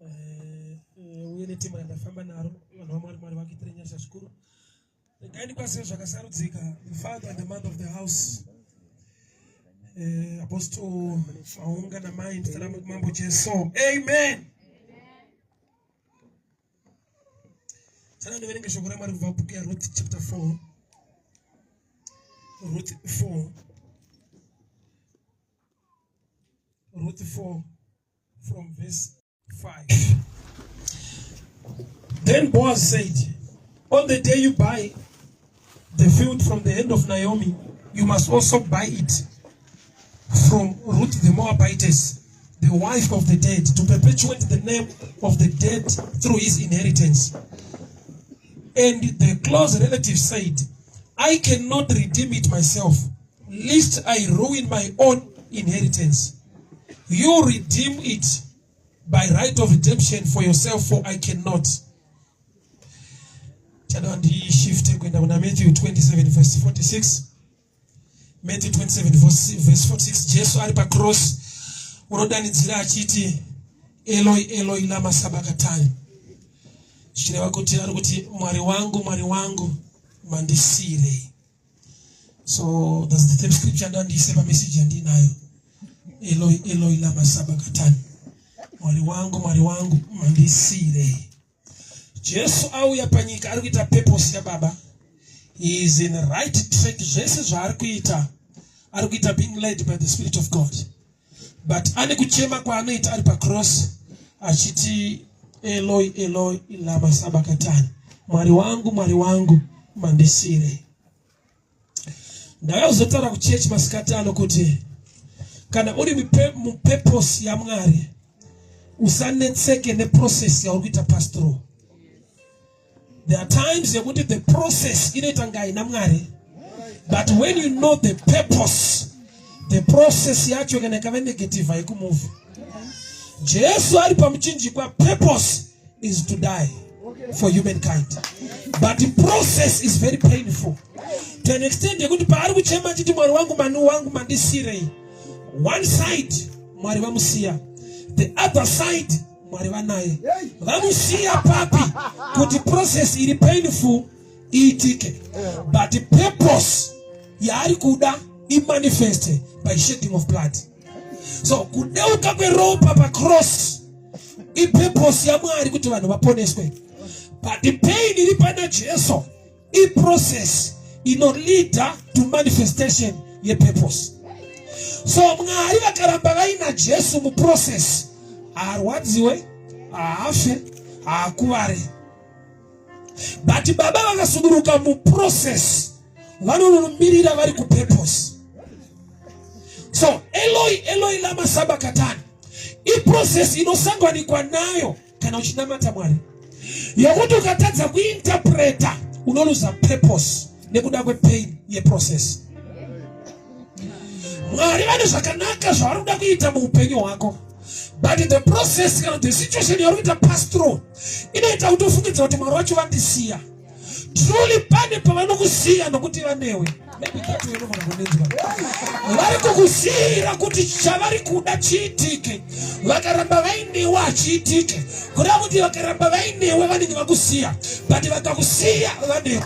eh, eh, uye netimu randafamba naro vanhu vamwari mwari vakuitire nyasha zvikuru regai ndikwazise zvakasarudzika the father and the mother of the house eh, apostle maunga namai ndisaramba kumambo jesu amen Sana ndiverenge shoko raMwari kubva kubhuku yaRuth chapter 4. Ruth 4. Ruth 4 from verse 5. Then Boaz said, On the day you buy the field from the hand of Naomi, you must also buy it from Ruth the Moabitess, the wife of the dead, to perpetuate the name of the dead through his inheritance. And the close relative said, I cannot redeem it myself, lest I ruin my own inheritance. You redeem it by right of redemption for yourself, for I cannot. Chada ndishifte kuenda kuna Matthew 27 verse 46. Matthew 27 verse 46 Jesu ari pacross unodanidzira achiti Eloi Eloi lama sabakatani zvichireva kuti ari kuti Mwari wangu Mwari wangu mandisiirei so that's the same scripture ndandiise pamessage yandinayo Eloi Eloi lama sabakatani Mwari wangu Mwari wangu mandisiirei Jesu auya panyika ari kuita purpose yababa. He is in right track zvese zvaari kuita ari kuita being led by the spirit of God. But ane kuchema kwaanoita ari pacross achiti Eloi Eloi lama sabakatani. Mwari wangu Mwari wangu mandisire. Ndakazotaura kuchechi masikati ano kuti kana uri mupurpose yaMwari usanetseke neprocess yauri kuita pastoral. There are times yekuti the process inoita nga haina Mwari but when you know the purpose the process yacho kana ikave negative haikumove. Jesu ari pamuchinjikwa purpose is to die for humankind but the process is very painful to an extent yekuti paari kuchema achiti mwari wangu mani wangu mandisirei one side mwari vamusiya the other side mwari vanaye vamusiya papi kuti process iri painful iitike but purpose yaari kuda imanifeste by shedding of blood so kudeuka kweropa pacross ipurpose yamwari kuti vanhu vaponeswe but pain iri pana jesu iprocess inoleader to manifestation yepurpose so mwari vakaramba vaina jesu muprocess haarwadziwe haafe haakuvare but baba vakasuduruka muprocess vanonomirira vari kupurpose so eloi eloi lama sabakatani iprocess inosanganikwa nayo kana uchinamata mwari yekuti ukatadza kuinterpreta unoluza purpose nekuda kwepain yeprocess mwari vane zvakanaka zvavari kuda kuita muupenyu hwako but the process kana the situation yauri kuita pass through inoita kuti ufungidza kuti mwari wacho vandisiya truly pane pavanokusiya nokuti vanewe maybe that way unogona kundinzwa vari kukusiyira kuti chavari kuda chiitike vakaramba vainewe hachiitike kuda kuti vakaramba vainewe vanenge vakusiya but vakakusiya vanewe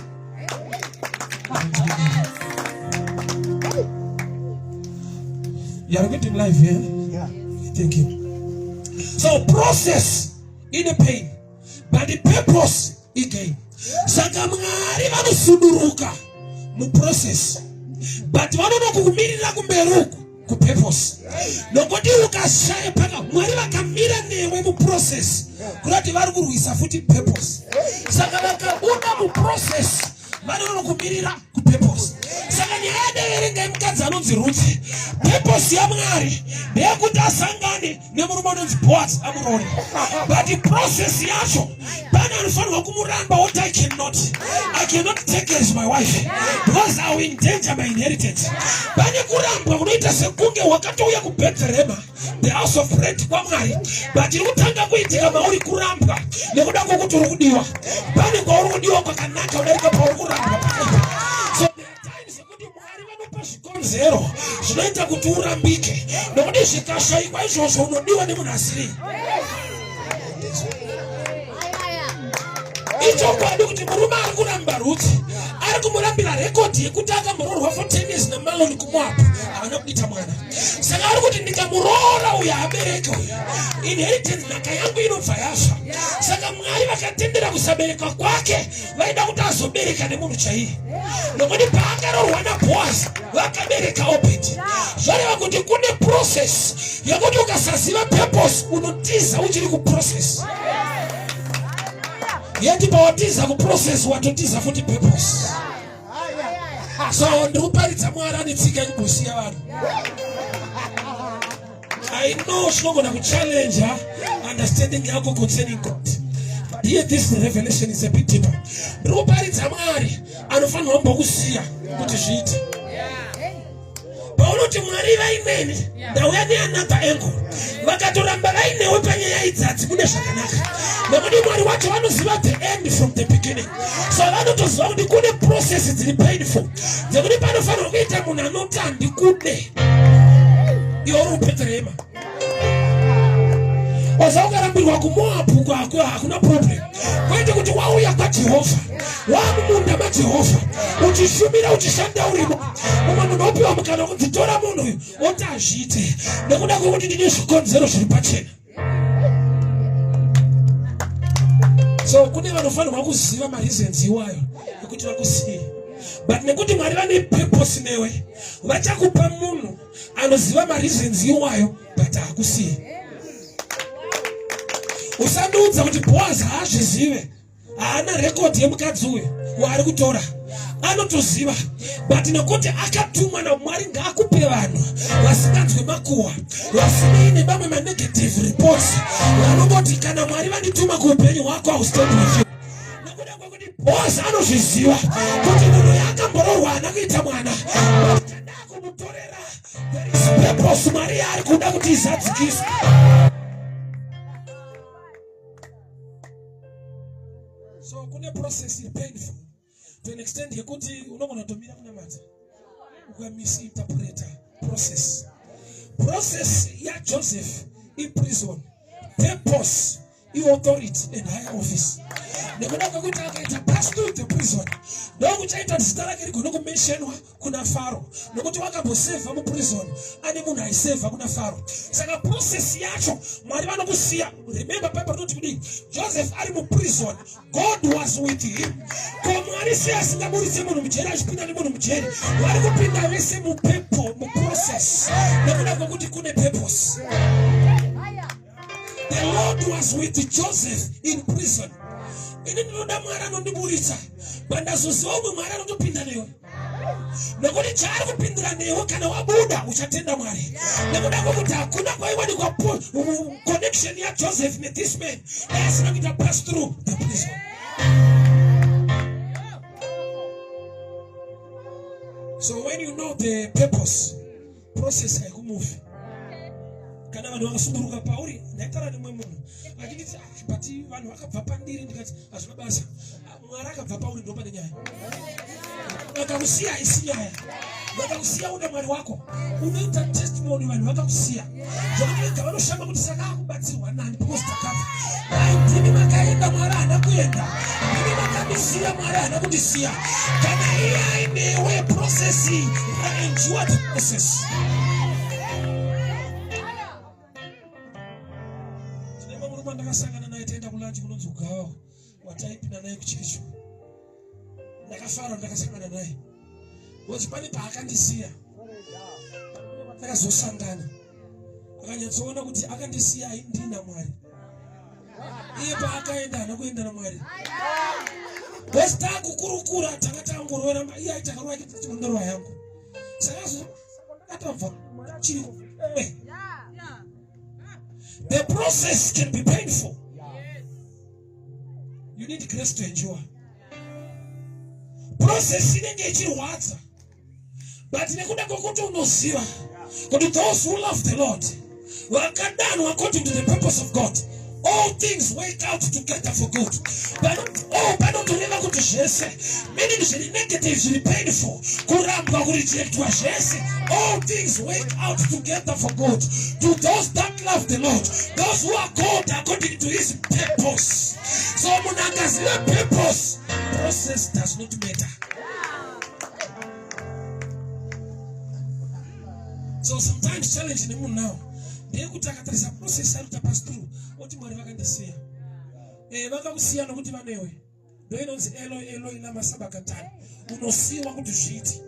You are getting live here? Yeah. Thank you. So process in the pain, but the purpose again. Saka Mwari vanosuduruka muprocess but vanonokukumirira kumberi uku kupurpose nokuti ukashaya paka Mwari vakamira newe muprocess kurati vari kurwisa futi purpose saka vakabuda muprocess vanonokumirira kupurpose saka nyaya yandaverenga yemukadzi anonzi Ruth purpose yaMwari ndeyekuti asangane nemurume anonzi Boaz amurore but process yacho pane anofanirwa kumuramba woti I cannot I cannot take as my wife because I will endanger my inheritance pane kurambwa kunoita sekunge wakatouya kuBethlehema the house of bread kwamwari but iri kutanga kuitika mauri kurambwa nekuda kwokuti uri kudiwa pane kwauri kudiwa kwakanaka udarika pauri kurambwa pakaipa so there are times yekuti mwari vanopa zvikonzero zvinoita kuti urambike nokuti zvikashayikwa izvozvo unodiwa nemunhu asiri. Ichokwadi kuti murume ari kuramba Ruth ari kumurambira rekodhi yekuti akambororwa for 10 years naMaloni kuMoab havana kuita mwana. Saka ari kuti ndikamuroora uyo abereke uyu inheritance nhaka yangu inobva yafa. Saka Mwari vakatendera kusabereka kwake, vaida kuti azobereka nemunhu chaiye, nokuti paakaroorwa naBhoazi vakabereka Obedi. Zvareva kuti kune process yekuti ukasaziva purpose unotiza uchiri kuprocess. Yeti pawatiza kuprocess watotiza futi purpose. So ndiri kuparidza Mwari ane tsika yekumbosiya vanhu. I know zvinogona kuchallenge understanding yako concerning God. But here this revelation is a bit deeper. Ndiri kuparidza Mwari anofanirwa kumbokusiya kuti zviite. Paunoti Mwari vaineni, ndauya neanother angle. Vakatoramba vainewe panyaya idzadzi mune zvakanaka. Nekuti Mwari wacho vanoziva the end from the beginning. So vanotoziva kuti kune process dziri painful dzekuti panofanirwa kuita munhu anoti handikude. Iwe uri kuBhetrehema. Oza ukarambirwa kuMoabhu kwako hakuna problem. Kwete kuti wauya kwaJehovha, wamumunda maJehovha, uchishumira uchishanda urimo. Mumwe munhu opiwa mukana wekuti tora munhu uyu oti hazviite nekuda kwekuti ndine zvikonzero zviri pachena. So kune vanofanirwa kuziva mareasons iwayo ekuti vakusiye, but nekuti Mwari vane purpose newe, vachakupa munhu anoziva mareasons iwayo but hakusiye. Usandiudza kuti Boaz haazvizive, haana rekodhi yemukadzi uyu waari kutora, anotoziva, but nekuti akatumwa naMwari ngaakupe vanhu vasinganzwe makuhwa, vasinei nemamwe manegative reports, vanongoti kana Mwari vandituma kuupenyu hwako haustand with you. Nekuda kwekuti Boaz anozviziva kuti munhu yaakamboroorwa haana kuita mwana, but chandakumutorera there is purpose Mwari yaari kuda kuti izadzikiswe. So kune process iri painful to an extent yekuti unogona kutomira kunamata ukamisinterpreta process. Process yaJoseph iprison, purpose iauthority and higher office. Nekuda kwekuti akaita pass through the prison, ndokuchaita kuti zita rake rigone kumentionwa kuna Faro, nokuti wakambosevha muprison ane munhu aisevha kuna Faro. Saka process yacho Mwari vanokusiya. Remember Bible rinoti kudii? Joseph ari muprison, God was with him. Ko Mwari sei asingaburitse munhu mujeri achipinda nemunhu mujeri? Vari kupinda vese mupepo muprocess, nekuda kwekuti kune purpose. The Lord was with Joseph in prison. Ini ndinoda Mwari anondiburitsa, but ndazoziva umwe Mwari anotopinda newe, nekuti chaari kupindira newe kana wabuda uchatenda Mwari, nekuda kwekuti hakuna kwaiwanikwa connection yaJoseph nethis man dai asina kuita pass through the prison. So when you know the purpose, process haikumuvi. Kana vanhu vakasuduruka pauri, ndaitaura nemumwe munhu achinditi, ah, but vanhu vakabva pandiri, ndikati hazvina basa, Mwari akabva pauri ndo pane nyaya. Vakakusiya haisi nyaya, vakakusiya una Mwari wako, unoita testimony. Vanhu vakakusiya zvokuti vega vanoshama kuti saka akubatsirwa nani, because takabva. Ai, ndimi makaenda, Mwari haana kuenda. Ndimi makandisiya, Mwari haana kundisiya. Kana iye ainewe, process raendure the process. Tine murume andakasangana naye taenda kulunch kunonzi Kugawa, wataipinda naye kuchechi. Ndakafara ndakasangana naye because pane paakandisiya takazosangana, akanyatsoona kuti akandisiya ndina Mwari. Iye paakaenda haana kuenda naMwari, because taakukurukura tanga tangorovera, iye aiti akarova chimondorova yangu, saka ndakatobva chiri. The process can be painful. You need grace to endure. Process inenge ichirwadza, but nekuda kwekuti unoziva kuti those who love the Lord, vakadanwa according to the purpose of God, all things work out together for good. Oh, panotoreva kuti zvese, meaning zviri negative, zviri painful, kurambwa, kurejectwa, zvese, all things work out together for good to those that love the Lord, those who are called according to his purpose. So munhu akaziva purpose, process does not matter. So sometimes challenge nemunhu now ndeyekuti akatarisa process ari kuita pass through oti Mwari vakandisiya. Eh, vakakusiya nokuti vanewe. Ndoinonzi Eloi Eloi lama sabakatani. Unosiyiwa kuti zviite.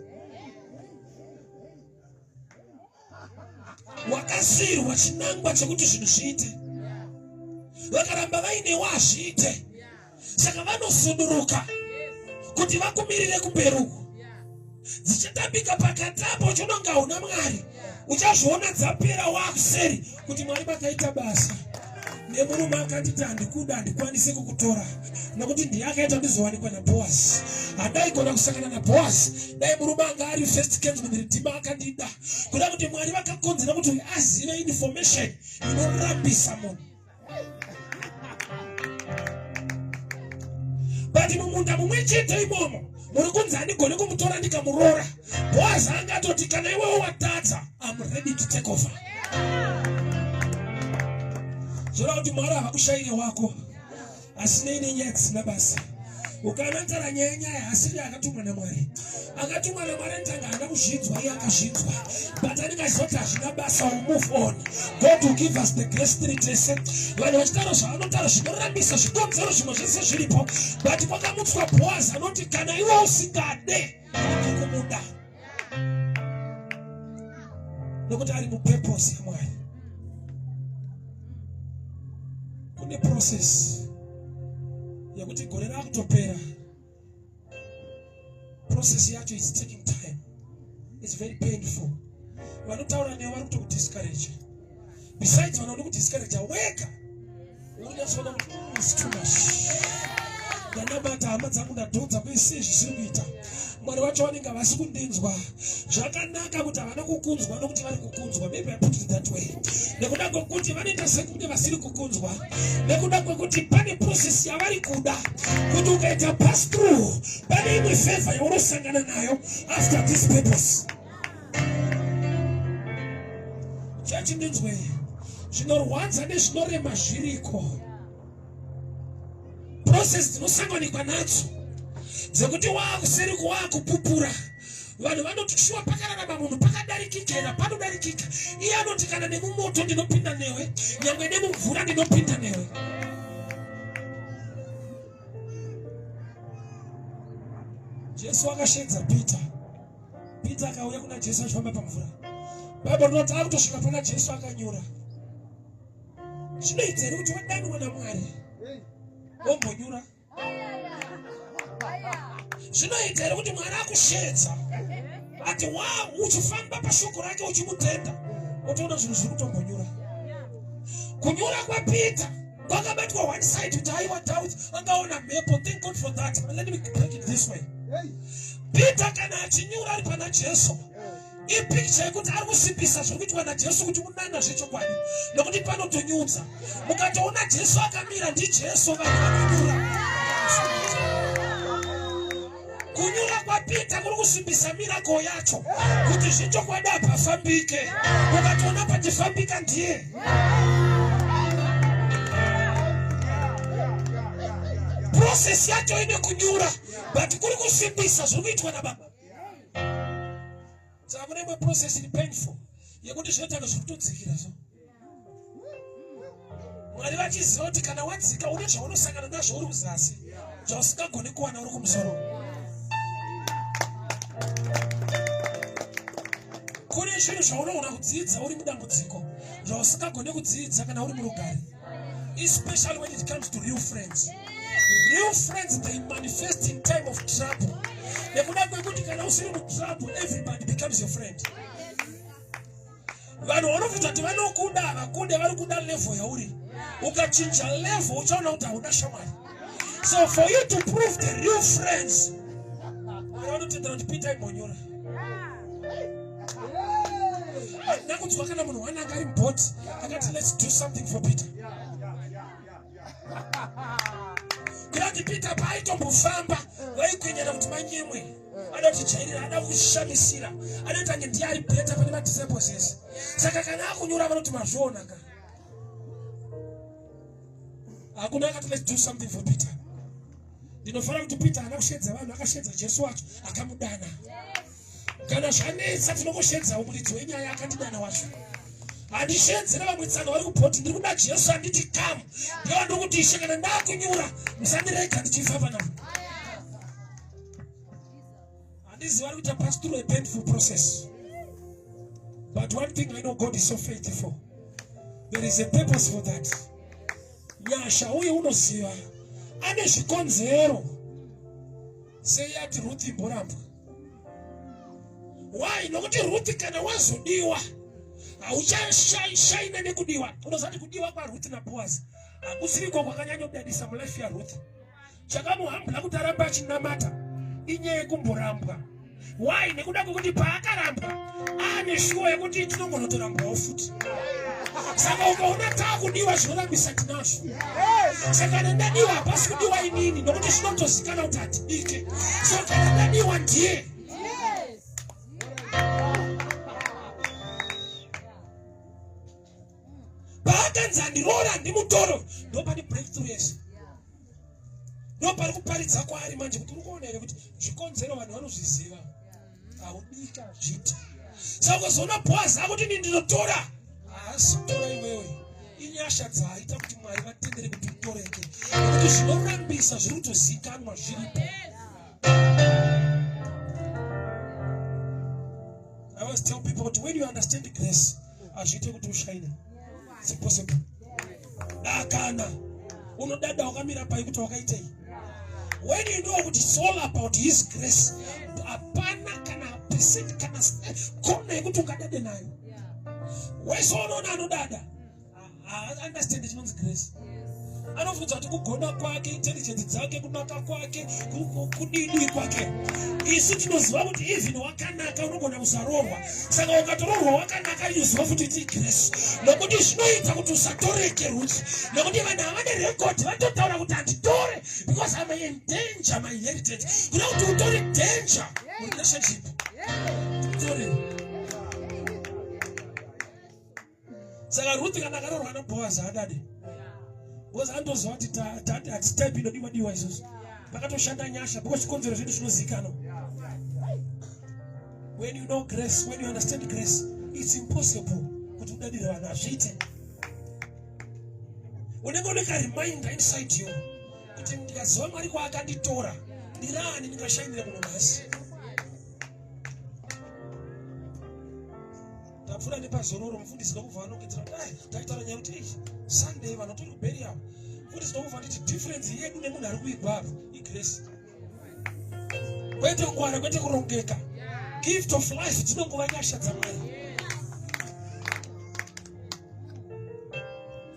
Wakasiyirwa chinangwa chekuti zvinhu zviite. Vakaramba vainewo hazviite. Saka vanosuduruka kuti vakumirire kumberi uku. Dzichatambika pakati apo uchinonga hauna Mwari. Uchazviona dzapera wakuseri kuti Mwari vakaita basa. Nemurume akanditi handikuda, handikwanisi kukutora nokuti ndiye akaita ndizowanikwa naBhoazi. Handaigona kusangana naBhoazi dai murume anga ari first kinsman redeemer akandida. Kuda kuti Mwari vakakonzera kuti azive information inorambisa munhu. But mumunda mumwe chete imomo muri kunzi handigone kumutora ndikamuroora. Boaz angatoti kana iwewe watadza, I'm ready to take over. Zvoreva kuti Mwari havakushaire wako, asi nei nenyaya dzisina basa. Ukanatara nyaya nyaya asiri akatumwa naMwari. Akatumwa naMwari anotanga haana kuzvinzwa, iye akazvinzwa. But anenge achiziva kuti hazvina basa, will move on. God will give us the grace tiri tese. Vanhu vachitaura zvavanotaura zvinorambisa zvikonzero zvimwe zvese zviripo, but kwakamutswa Boaz anoti kana iwe usingade ndikumuda nokuti ari mupurpose yaMwari. Kune process yekuti gore rakutopera, process yacho is taking time, it's very painful. Vanotaura newe vari kutokudiscourage. Besides vanoda kudiscourage wega unyatsoona kuti it's too much. Ndanabata hama dzangu, ndadhonza kwese zvisiri kuita. Mwari vacho vanenge havasi kundinzwa zvakanaka kuti havana kukunzwa nokuti vari kukunzwa. Maybe I put it that way. Nekuda kwekuti vanoita sekunge vasiri kukunzwa, nekuda kwekuti pane process yavari kuda kuti ukaita pass through, pane imwe favor yaunosangana nayo after this purpose. Chechi, ndinzwe, zvinorwadza nezvinorema zviriko. Process dzinosanganikwa nadzo dzekuti waakuseri kuwaakupupura vanhu vanoti shuwa pakararama munhu pakadarikika here, panodarikika. Iye anoti kana nemumoto ndinopinda newe, nyangwe nemumvura ndinopinda newe. Jesu akashedza Peter. Peter akauya kuna Jesu achifamba pamvura. Bible rinoti akutosvika pana Jesu akanyura. Zvinoita here kuti wadanwa naMwari wombonyura? Zvinoita here kuti Mwari akushedza ati wa uchifamba pashoko rake uchimutenda wotoona zvinhu zviri kutombonyura? Kunyura kwaPeter kwakabatwa one side kuti aiwa doubt angaona mhepo. Thank God for that. Let me break it this way. Peter kana achinyura ari pana Jesu, ipicture yekuti ari kusimbisa zviri kuitwa naJesu kuti unana zvechokwadi, nokuti panotonyudza. Mukatoona Jesu akamira ndiJesu, vanhu vanonyura. Kunyura kwaPeter kuri kusimbisa miracle yacho kuti zvechokwadi hapafambike. Ukatoona pachifambika ndiye. Process yacho ine kunyura, but kuri kusimbisa zviri kuitwa nababa. Saka kune imwe process iri painful yekuti zvinoita zviri kutodzikira so. Mwari vachiziva kuti kana wadzika une zvaunosangana nazvo uri kuzasi zvausingagoni kuwana uri kumusoro. Kune zvinhu zvaunogona kudzidza uri mudambudziko zvausingagoni kudzidza kana uri murugare, especially when it comes to real friends. Real friends, they manifest in time of trouble. Nekuda kwekuti kana usiri mutrouble, everybody becomes your friend. Vanhu vanofunga kuti vanokuda, havakude, vari kuda level yauri. Ukachinja level uchaona kuti hauna shamwari. So for you to prove the real friends, Mwari vanotendera kuti Peter imbonyora. Handina kunzwa kana munhu wani anga ari mubhoti akati let's do something for Peter. Kuda kuti Peter paaitombofamba vaikwenyana kuti manyemwe ada kutijairira, ada kushamisira, anoita kunge ndiye ari better pane madisciples ese. Saka kana akunyura vanoti mazviona ka. Hakuna akati let's do something for Peter. Ndinofara kuti Peter haana kushedza vanhu, akashedza Jesu wacho akamudana. Kana zvanetsa tinongoshedzawo muridzi wenyaya akandidana wacho. Handishedzere vamwe tsano vari kubhoti, ndiri kuda Jesu anditi come. Ndiyo ndiri kuti Ishe kana ndakunyura musandirega ndichifa panapa. Handizivi vari kuita pass through a painful process. But one thing I know, God is so faithful. There is a purpose for that. Nyasha uye unoziva ane zvikonzero. Sei ati Ruth imborambwa? Why? Nokuti Ruth kana wazodiwa hauchashaina nekudiwa. Unoziva kuti kudiwa kwaRuth naBoaz hakusiriko kwakanyanyodadisa mulife yaRuth. Chakamuhambula kuti arambe achinamata inyaya yekumborambwa. Why? Nekuda kwekuti paakarambwa aane shuwa yekuti tinongonotorambwawo futi. Saka ukaona taakudiwa zvinorambisa tinazvo. Saka kana ndadiwa hapasi kudiwa inini nokuti zvinotozikana kuti hatidike. So kana ndadiwa ndiye. Paakanzi andiroora handimutoro ndopane breakthrough yese. Ndopari kuparidza kwaari manje kuti uri kuona here kuti zvikonzero vanhu vanozviziva. Haudika zviti. Saka ukazoona Boaz akuti ini ndinotora, haasi kutora iwewe. Inyasha dzaaita kuti Mwari vatendere kuti utoreke. Nekuti zvinorambisa zviri kutozikanwa zviripo. I always tell people that when you understand grace, hazviite kuti ushaine. It's impossible. Dakana. Unodada wakamira pai kuti wakaitei? When you know kuti it's all about his grace, hapana kana percent kana kona yekuti ungadade nayo. Wese unoona anodada understand chinonzi grace. Anobvunza kuti kugona kwake, intelligence dzake, kunaka kwake, kudidi kwake. Isu tinoziva kuti even wakanaka unogona kusaroorwa. Saka ukatoroorwa wakanaka inoziva futi kuti grace. Nokuti zvinoita kuti usatoreke rudzi. Nokuti vanhu havane record vatotaura kuti handitore because I'm in danger my inheritance. Kuda kuti utore danger relationship. Utore. Saka Ruth kana akaroorwa naBoaz haadade. Because anotoziva kuti tati hatisi type inodiwa diwa isusu. Pakatoshanda nyasha because zvikonzero zvedu zvinozikanwa. When you know grace, when you understand grace, it's impossible kuti udadire vanhu hazviite. Unenge une ka reminder inside you kuti ndikaziva Mwari kwaakanditora ndiraani ndingashainira munhu nhasi. Tapfuura nepazororo mufundisi ndokubva vanongedzera kuti ai taitaura nyaya kuti ei Sunday vanhu vatori kuberial. Mufundisi ndokubva nditi difference yedu nemunhu ari kuigwa apa igrace. Kwete kungwara, kwete kurongeka. Gift of life dzinongova nyasha dzaMwari.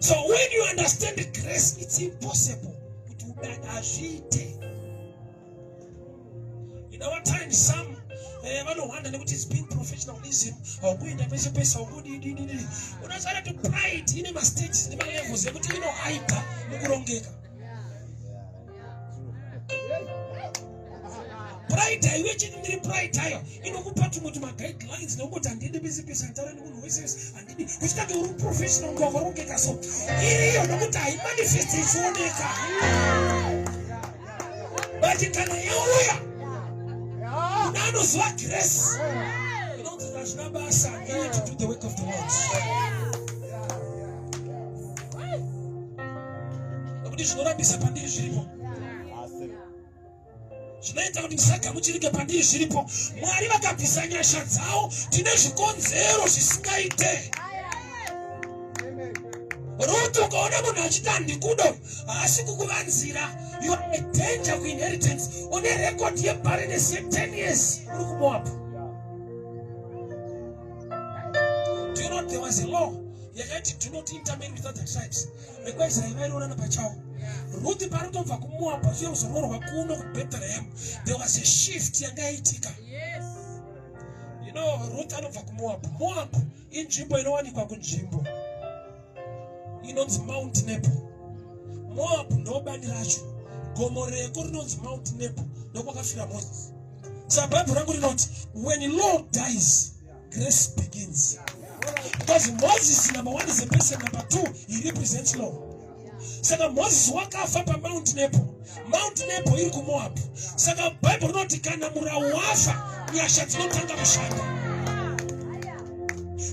So when you understand grace, it's impossible kuti udada hazviite. In our time, some vanohwanda nekuti it's being professionalism, haukuenda pese pese, haukudidididi. Unoziva kuti pride ine mastages nemalevels ekuti inohaita mukurongeka. Pride haiwe chiti ndiri pride ayo inokupa tumwe tumaguidelines nekuti handidi pese pese, handitaura nemunhu wese wese, handidi kuchitanga uri professional kunge wakarongeka so iriyo nokuti haimanifesti ichioneka. But kana yauya kuna anoziva grace inonzi hazvina basa, I'm here to do the work of the Lord. Nokuti zvinorambisa pandiri zviripo, zvinoita kuti ndisagamuchirike pandiri zviripo. Mwari vakabvisa nyasha dzavo, tine zvikonzero zvisingaite. Ruth, ukaona munhu achiti handikudo, haasi kukuvanzira. You are a danger kuinheritance. Une record yebarrenness ye10 years uri kuMoab. Do you know there was a law yakaiti do not intermarry with other tribes? VekwaIsraeri vairoorana pachavo. Ruth paanotobva kuMoab achiuya kuzoroorwa kuno kuBethlehem, there was a shift yanga yaitika. You know, Ruth anobva kuMoab. Moab inzvimbo inowanikwa kunzvimbo inonzi Mount Nebo. Moab ndobani racho, gomo reko rinonzi Mount Nebo, ndokwakafira Moses. Saka Bhaibheri rangu rinoti when law dies, grace begins. Because Moses, number one, is a person, number two, he represents law. Saka Moses wakafa paMount Nebo. Mount Nebo iri kuMoab. Saka Bible rinoti kana murau wafa, nyasha dzinotanga kushanda.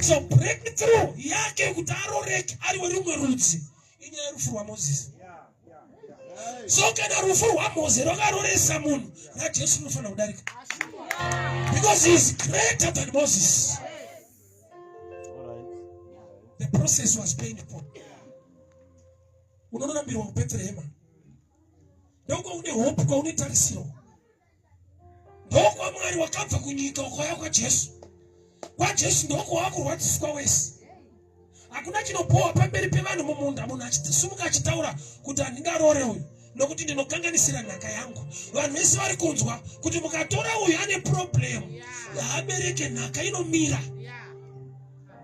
So breakthrough yake yekuti aroreke ari werimwe rudzi inyaya yerufu rwaMoses. So kana rufu rwaMose rwakaroresa munhu, raJesu rinofanira kudarika. Because he is greater than Moses. The process was painful. Unonorambirwa kuBethlehema. Ndokwaune hope, kwaune tarisiro. NdokwaMwari wakabva kunyika ukauya kwaJesu. KwaJesu ndokwawakurwadziswa wese. Hakuna chinobowa pamberi pevanhu mumunda munhu achisumuka achitaura kuti handingaroore uyu nokuti ndinokanganisira nhaka yangu. Vanhu vese vari kunzwa kuti mukatora uyu ane problem haabereke nhaka inomira.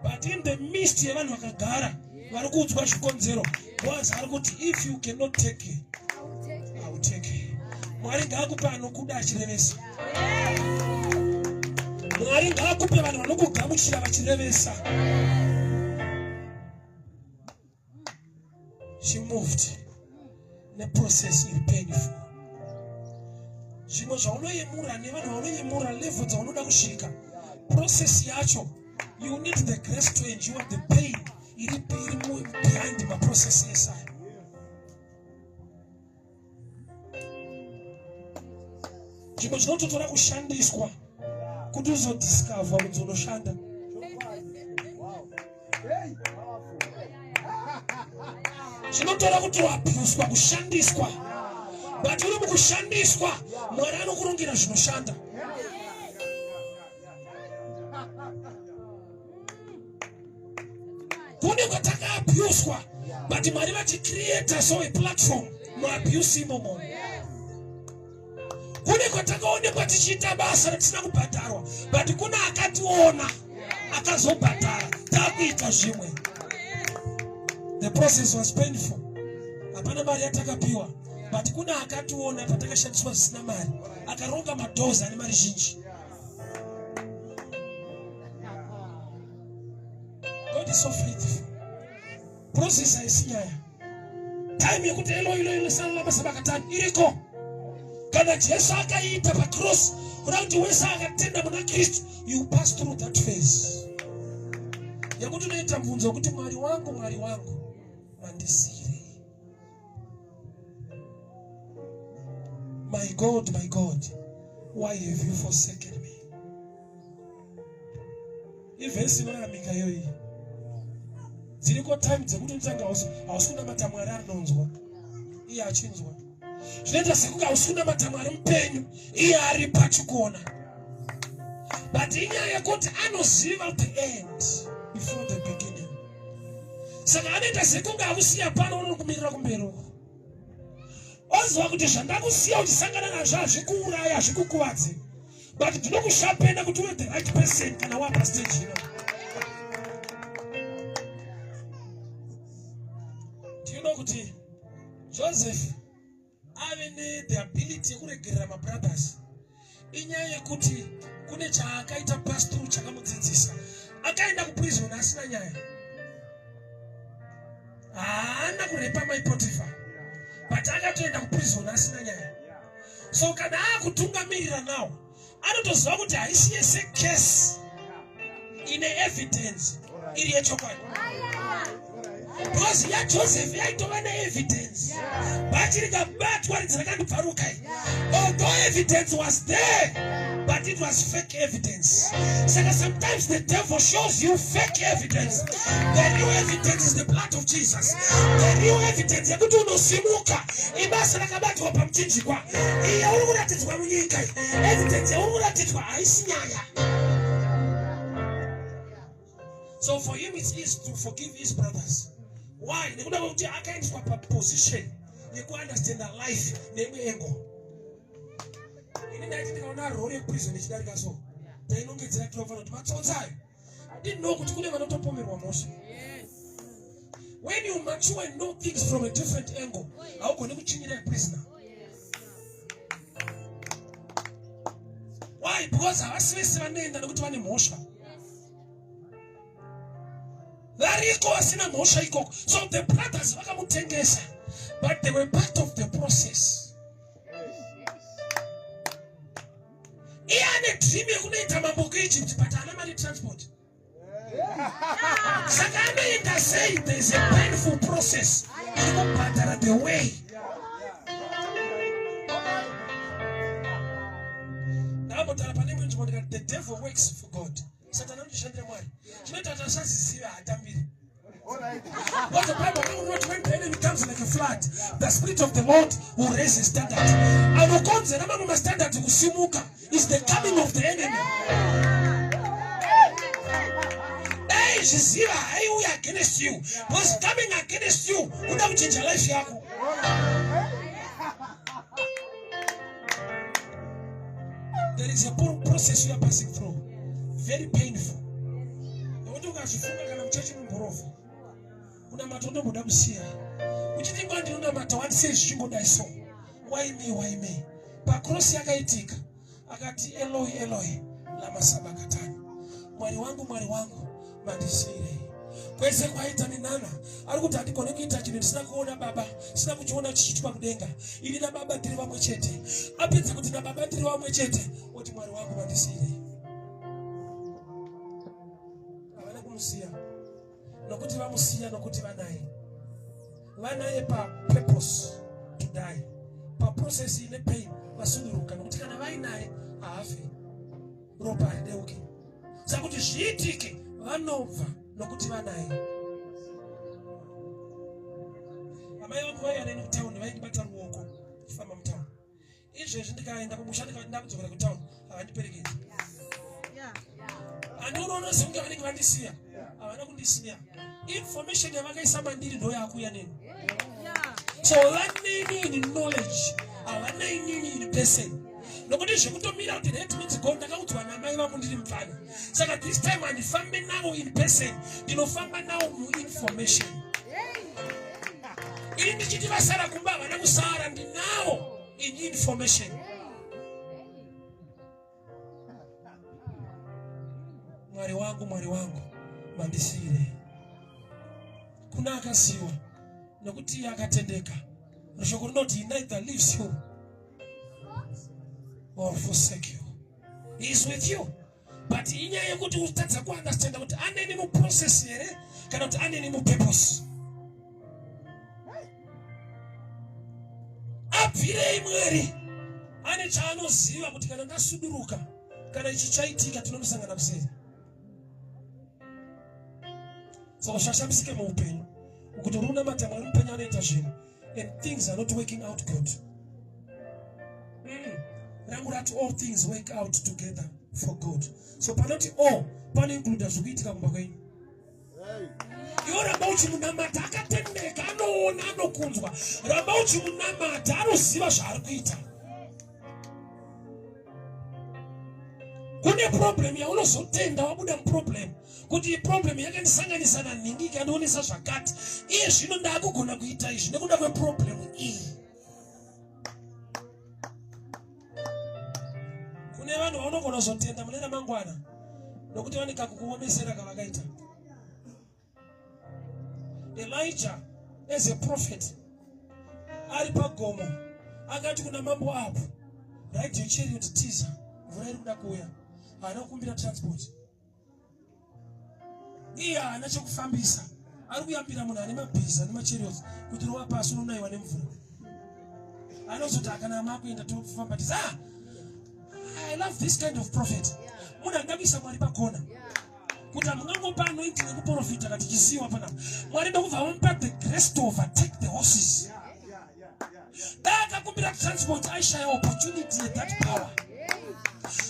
But in the midst yevanhu vakagara vari kuudzwa zvikonzero, Boaz ari kuti if you cannot take it, I will take it. Mwari ngaakupe anokuda achirevesa. Mwari ngaakupe vanhu vanokugamuchira vachirevesa. She moved neprocess iri painful. Zvimwe zvaunoyemura nevanhu vaunoyemura level dzaunoda kusvika, process yacho you need the grace to endure the pain iri behind maprocess esaya. Zvimwe zvinototora kushandiswa kuti uzodiscover kunzi unoshanda. Zvinotora kuti wabhuswa kushandiswa, but uri mukushandiswa Mwari anokurongera zvinoshanda. Kune kwatakaabhuswa but Mwari vachicreata so a platform muabuse imomo. Kune kwatakaonekwa tichiita basa ratisina kubhadharwa but kuna akationa akazobhadhara takuita zvimwe. The process was painful. Hapana mari yatakapiwa but kuna akationa patakashandiswa zvisina mari akaronga madoors ane mari zhinji. God is so faithful. Process haisi nyaya. Time yekuti elo ilo ilo salama sabakatani iriko. Kana Jesu akaita pacross kuda kuti wese akatenda muna Kristu, you pass through that phase yekuti unoita mubvunzo wekuti Mwari wangu, Mwari wangu mandisiirei? My God, my God, why have you forsaken me? Ivhesi inoraramika iyoyi. Dziriko time dzekuti unotanga hausi kunamata Mwari anonzwa, iye achinzwa. Zvinoita sekunge hausi kunamata Mwari mupenyu, iye ari pachikuona. But inyaya yekuti anoziva the end before the beginning. Saka anoita sekunge akusiya pano unokumirira kumberi uko. Oziva kuti zvandakusiya uchisangana nazvo hazvikuuraya, hazvikukuvadzi. But ndinokushapena kuti uve the right person kana wapa stage ino. Do you know kuti Joseph ave ne the ability yekuregerera mabrothers? Inyaya yekuti kune chaakaita pass through chakamudzidzisa. Akaenda kuprison asina nyaya. Haana kurepa mai Potiphar, but akatoenda kuprison asina nyaya. So kana akutungamirira now anotoziva kuti haisi yese case ine evidence iri yechokwadi, because yaJoseph yaitova neevidence but rikabatwa ridzi rakandibvaruka. Although evidence was there, but it was fake evidence. Saka sometimes the devil shows you fake evidence. The real evidence is the blood of Jesus. The real evidence yekuti unosimuka ibasa rakabatwa pamuchinjikwa. Iye uri kuratidzwa munyika, evidence yauri kuratidzwa haisi nyaya. So for him it's easy to forgive his brothers. Why? Nekuda kwekuti akaendeswa paposition yekuunderstanda life neimwe engo. Ini ndaiti ndikaona rori yekuprison ichidarika so tainongedzera tinovana kuti matsotsi ayo. I didn't know kuti kune vanotopomerwa mhosva. When you mature and know things from a different angle, haugoni kuchinyira a prisoner. Why? Because havasi vese vanoenda nekuti vane mhosva. Variko vasina mhosva ikoko. So the brothers vakamutengesa. But they were part of the process. Iye ane dream yekunoita mambo kuEgypt but haana mari transport. Saka anoenda sei? There is a painful process iri kubhadhara the way. Ndakambotaura pane imwe nzvimbo ndikati the devil works for God. Satani anotoshandira Mwari. Chinoita kuti asazizive haatambiri. What the Bible wrote when the enemy comes like a flood, the spirit of the Lord will raise a standard. Anokonzera mamwe mastandard kusimuka is the coming of the enemy. Dai zviziva haiuya against you because coming against you kuda kuchinja life yako. There is a process you are passing through. Very painful. Nekuti ukazvifunga kana muchechi mumborova. Unamata unomboda kusiya. Uchiti nguva ndinonamata wani sei zvichingodai so. Why me, why me? Pacross yakaitika. Akati Eloi, Eloi, lama sabakatani. Mwari wangu, Mwari wangu, mandisiirei. Kwese kwaita minana ari kuti handigone kuita chinhu ndisina kuona baba, sina kuchiona chichiitwa kudenga. Ini nababa tiri vamwe chete. Apedza kuti nababa tiri vamwe chete, oti Mwari wangu mandisiirei. Havana kumusiya nokuti vamusiya nokuti vanaye vanaye papurpose to die paprocess ine pain vasuduruka nokuti kana vainaye haafe ropa harideuki saka kuti zviitike vanobva nokuti vanaye amai vangu vaiya neni kutauni vaindibata ruoko kufamba mutauni izvezvi ndikaenda kumusha ndikati ndakudzokera kutown havandiperekedzi andinoona sekunge vanenge vandisiya havana kundisiya information yavakaisa mandiri ndo yakuya neni so vaneni in knowledge havana inini in person nokuti zvekutomira kuti red means go ndakaudzwa namai vangu ndiri mupfana saka this time handifambe navo in person ndinofamba navo muinformation ini ndichiti vasara kumba havana kusara ndinawo in information mwari wangu mwari wangu mandisiire kuna akasiwa nokuti iye akatendeka rushoko runoti he neither leaves you or forsake you he is with you but inyaya yekuti utadza kuunderstanda kuti aneni muprocess here kana kuti aneni mupurpose abvirei mwari ane chaanoziva kuti kana ndasuduruka kana ichi chaitika tinonosangana kuseri saka usashamisike muupenyu ukuti uri unamata mwari mupenyu anoita zvinhu and things are not working out good mm. rangu rati all things work out together for good so panoti all panoincluda zviri kuitika kumba kwenyu iwe ramba uchimunamata akatendeka anoona anokunzwa ramba uchimunamata anoziva zvaari kuita kune problem yaunozotenda wabuda muproblem kuti problem yakandisanganisa nanhingi ikandionesa zvakati iye zvino ndaakugona kuita izvi nekuda kweproblem iyi kune vanhu vaunogona kuzotenda mune ramangwana nokuti vane kakukuomesera kavakaita Elijah as a prophet ari pagomo akati kuna mambo apo ride your chariot tiza mvura iri kuda kuuya haana kukumbira transport iye haana chekufambisa ari kuyambira munhu ane mabhiza nemachariots kuti rova pasi unonayiwa nemvura anozoti akana makuenda tofamba tiza ah, i love this kind of prophet munhu anoda kuisa mwari pakona kuti hamungangopa anointing yekuprofita kati chisiwa panapa mwari ndokubva vamupa the grace to overtake the horses dai akakumbira transport aishaya opportunity yethat power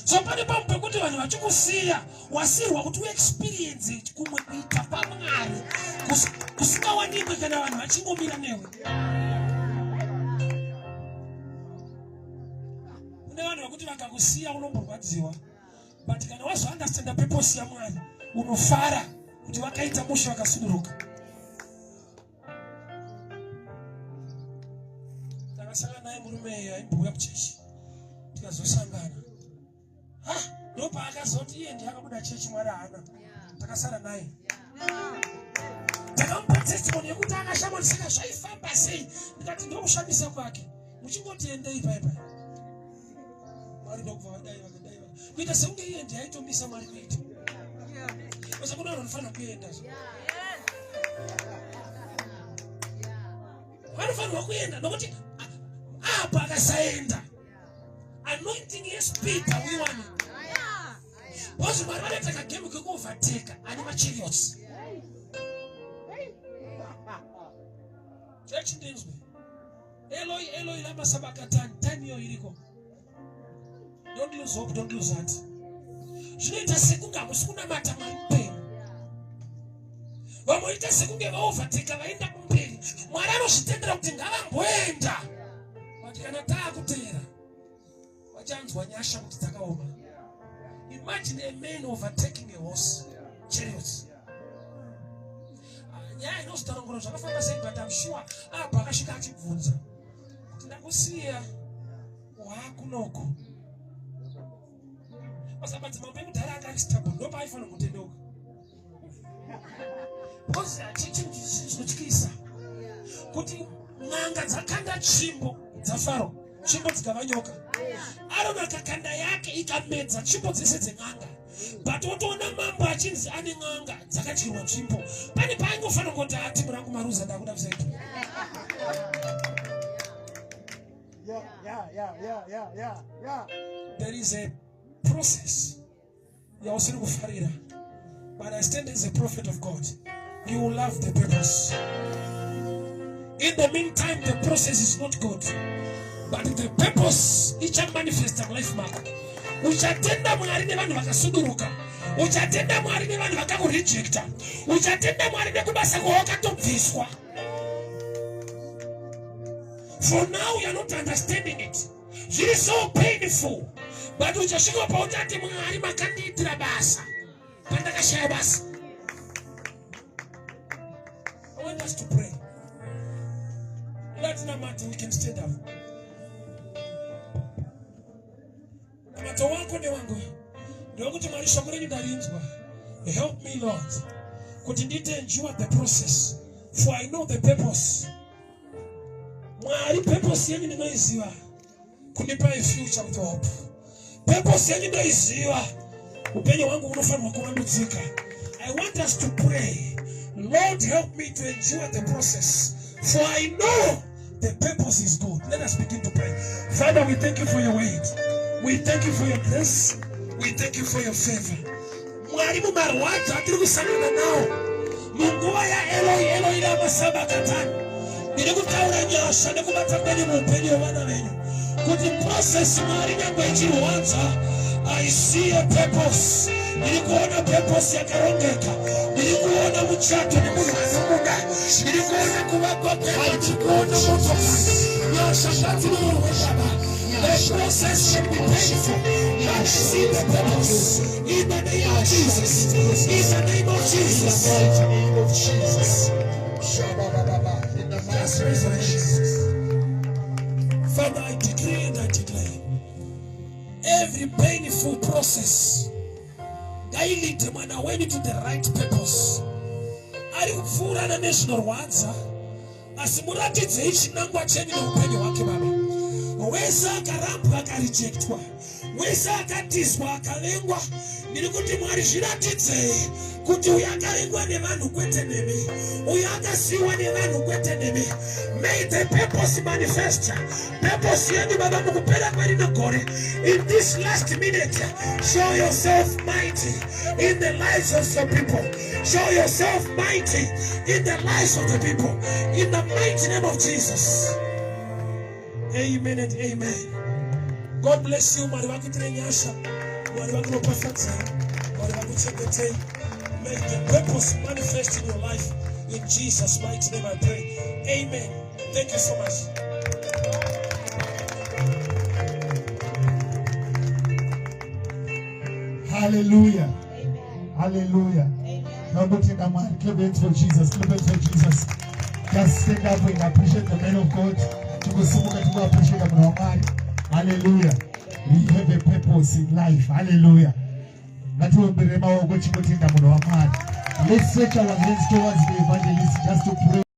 so pane pamwe pekuti vanhu vachikusiya wasirwa kuti uexperience kumwe kuita kwamwari kusingawanikwe kana vanhu vachingomira newe kune vanhu vekuti vakakusiya unomborwadziwa but kana wazounderstanda purpose yamwari unofara kuti vakaita mushe vakasuduruka takasangana naye murume aimbouya kuchechi tikazosangana ha ndopaakazoti iye ndiye akabuda chechi mwari haana takasara naye takamupa testimony yekuti akashamwa saka zvaifamba sei ndikati ndokushamisa kwake muchingoti endei pai pai Mwari ndokubva vadai vakadai kuita sekunge iye ndiye aitomisa Mwari kuita basa kuna vanhu vanofanira kuenda vanofanirwa kuenda nokuti apa akasaenda anointing yespeed hauiwani because Mwari vanoita kagemu kekuovateka ane machariots chechi ndinzwe Eloi Eloi lama sabakatani time iyo iriko don't lose hope don't lose heart zvinoita sekunge hamusi kunamata Mwari mupenyu vamwe sekunge vaovateka vaenda kumberi Mwari anozvitendera kuti ngavamboenda but kana taakuteera vachanzwa nyasha kuti dzakaoma imagine a man overtaking a horse chariots ah, nyaya inozotarongora zvakafamba sei but am sure apa akasvika achibvunza kuti ndakusiya waakunoko basa madzimambo ekudhara anga ari stubborn ndopaaifanira kutendeuka because chinhu chinotyisa kuti n'anga dzakanda tsvimbo dzafaro tsvimbo dzikava nyoka aroni akakanda yake ikamedza tsvimbo dzese dzen'anga but wotoona mambo achinzi ane n'anga dzakadyirwa tsvimbo pane paaingofanira kungoti ati murangu maruza ndakuda kusaita Yeah. There is a process yausiri kufarira but I stand as a prophet of God you will love the purpose in the meantime the process is not good but the purpose ichamanifesta mulife mako uchatenda mwari nevanhu vakasuduruka uchatenda mwari nevanhu vakakurejecta uchatenda mwari nekubasa kwawakatobviswa for now youare not understanding it zviri so painful but uchasvika pauchati mwari makandiitira basa pandakashaya basa I want us to pray. Ngatinamate, we can stand up. Namato wako newangu ndewekuti Mwari shoko renyu ndarinzwa. Help me Lord kuti ndiite endure the process for I know the purpose. Mwari purpose yenyu ndinoiziva kundipa a future with hope. Purpose yenyu ndoiziva upenyu hwangu hunofanirwa kuvandudzika. I want us to pray. Lord help me to endure the process for I know the purpose is good. Let us begin to pray. Father, we thank you for your word. We thank you for your grace. We thank you for your favor. Mwari mumarwadzo atiri kusangana nawo munguva yaEloi Eloi lama sabakatani ndiri kutaura nyasha nekubata kwenyu muupenyu hwevana venyu kuti process Mwari nyangwe ichirwadza I see a purpose ndiri kuona purpose yakarongeka ndiri kuona muchato nemunhu anomuda ndiri kuona kuvakwa kwemba ndiri kuona motokari nyasha ngadziroorwe baba the process should be painful but I see the purpose in the name of Jesus in the name of Jesus In the mighty name of Jesus. Shabba-ba-ba-ba. In the mighty name of Jesus. Father, I decree and I declare every painful process ngaileade mwana wenyu to the right purpose. Ari kupfuurana nezvinorwadza asi muratidzei chinangwa chenyu neupenyu hwake baba. Wese akarambwa akarejectwa, wese akatizwa akavengwa, ndiri kuti Mwari zviratidzei kuti uyu akavengwa nevanhu kwete nemi, uyu akasiyiwa nevanhu kwete nemi. May the purpose manifest. Purpose yenyu baba mukupera kwerino gore. In this last minute, show yourself mighty in the lives of your people. Show yourself mighty in the lives of the people. In the mighty name of Jesus. Amen and amen. God bless you. Mwari vakuitire nyasha. Mwari vakuropafadzei. Mwari vakuchengetei. May the purpose manifest in your life. In Jesus' mighty name I pray. Amen. Thank you so much. Hallelujah. Hallelujah. Nobotenda Mwari. Clap hands for Jesus. Clap hands for Jesus. Just stand up and appreciate the man of God. Tikusimuka tiku appreciate munhu waMwari. Hallelujah. We have a purpose in life. Hallelujah. Ngatiomberere maoko chingotenda munhu waMwari. Let's stretch our hands towards the evangelist just to pray.